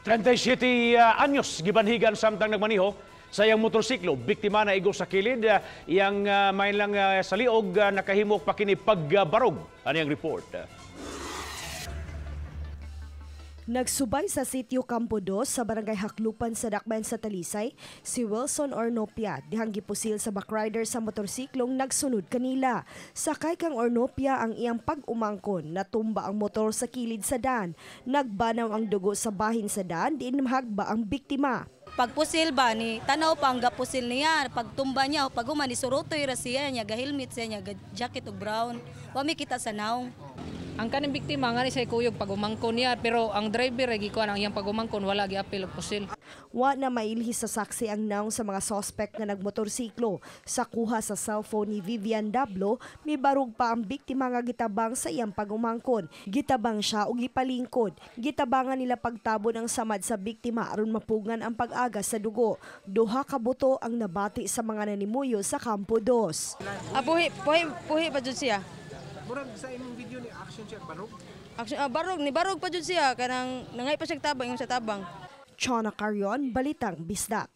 37 anyos gibanhigan samtang nagmaniho sa iyang motorsiklo. Biktima na igo sa kilid, iyang main lang sa liog nakahimok pa kini pagbarog. Ano ang report? Nagsubay sa sitio Campo 2 sa barangay Haklupan sa Dakbayan sa Talisay, si Wilson Ornopia dihang gipusil sa backrider sa motorsiklong nagsunod kanila. Sakay kang Ornopia ang iyang pag-umangkon, natumba ang motor sa kilid sa daan. Nagbanaw ang dugo sa bahin sa daan, diin mahagba ang biktima. Pagpusil ba ni tanaw pa ang gapusil niya, pagtumba niya pag human ni surutoy ra siya niya, gahilmit siya niya, ga jacket og brown. Wa mi kita sa naong. Ang kaning biktima nga ni sa kuyog pag umangkon niya, pero ang driver ay gikuan ang iyang pag-umangkon, wala giapil og pusil. Wa na mailhi sa saksi ang naong sa mga sospek nga nagmotorsiklo. Sa kuha sa cellphone ni Vivian Dablo, mibarog pa ang biktima nga gitabang sa iyang pag-umangkon. Gitabang siya og gipalingkod. Gitabangan nila pagtabon ang samad sa biktima aron mapugngan ang pag-agas sa dugo. Duha ka buto ang nabati sa mga nanimuyo sa Campo 2. Ah, buhi, buhi, buhi pa jud siya. Murag sa imong video ni action siya barog. Action, barog, ni barog pa jud siya kanang nangay pa siya tabang, yung sa tabang. Chona Carion, Balitang Bisdak.